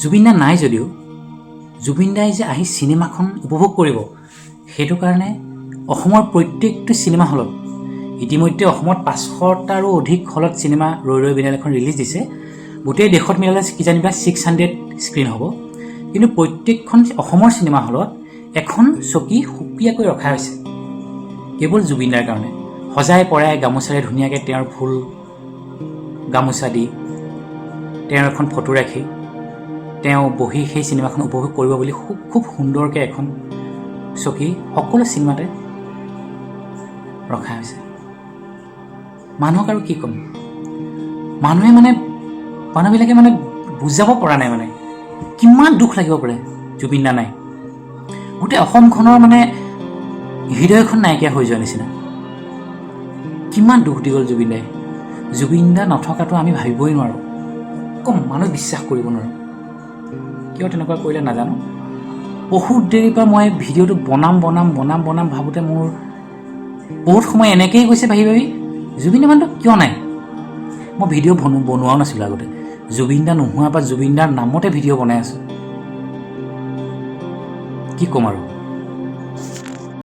জুবিন দা নাই যদিও জুবিন দাই যে আহি চিনেমাখন উপভোগ কৰিব, সেইটো কাৰণে অসমৰ প্ৰত্যেকটো চিনেমা হলত, ইতিমধ্যে অসমত 500টাৰো অধিক হলত চিনেমা ৰৈ ৰৈ বিনালেখন ৰিলিজ দিছে। গোটেই দেশত মিলালে কিজানিবা 600 স্ক্ৰীণ হ'ব। কিন্তু প্ৰত্যেকখন অসমৰ চিনেমা হলত এখন চকী সুকীয়াকৈ ৰখা হৈছে কেৱল জুবিন দাৰ কাৰণে। সজাই পৰাই গামোচাৰে ধুনীয়াকৈ তেওঁৰ ফুল গামোচা দি তেওঁৰ এখন ফটো ৰাখি তেওঁ বহি সেই চিনেমাখন উপভোগ কৰিব বুলি খুব খুব সুন্দৰকৈ এখন চকী সকলো চিনেমাতে ৰখা হৈছে। মানুহক আৰু কি ক'ম? মানুহে মানে মানুহবিলাকে মানে বুজাব পৰা নাই, মানে কিমান দুখ লাগিব পাৰে জুবিন দা নাই। গোটেই অসমখনৰ মানে হৃদয়খন নাইকিয়া হৈ যোৱা নিচিনা। কিমান দুখ দি গ'ল জুবিন দাই। জুবিন দা নথকাটো আমি ভাবিবই নোৱাৰোঁ, অকণমানো বিশ্বাস কৰিব নোৱাৰোঁ। কিয় তেনেকুৱা কৰিলে নাজানো। বহুত দেৰিৰ পৰা মই ভিডিঅ'টো বনাম বনাম বনাম বনাম ভাবোঁতে মোৰ বহুত সময় এনেকৈয়ে গৈছে ভাবি ভাবি, জুবিন দা মানুহটো কিয় নাই। মই ভিডিঅ' বনোৱাও নাছিলোঁ আগতে। জুবিন দা নোহোৱাৰ পৰা জুবিন দাৰ নামতে ভিডিঅ' বনাই আছোঁ। কি ক'ম আৰু?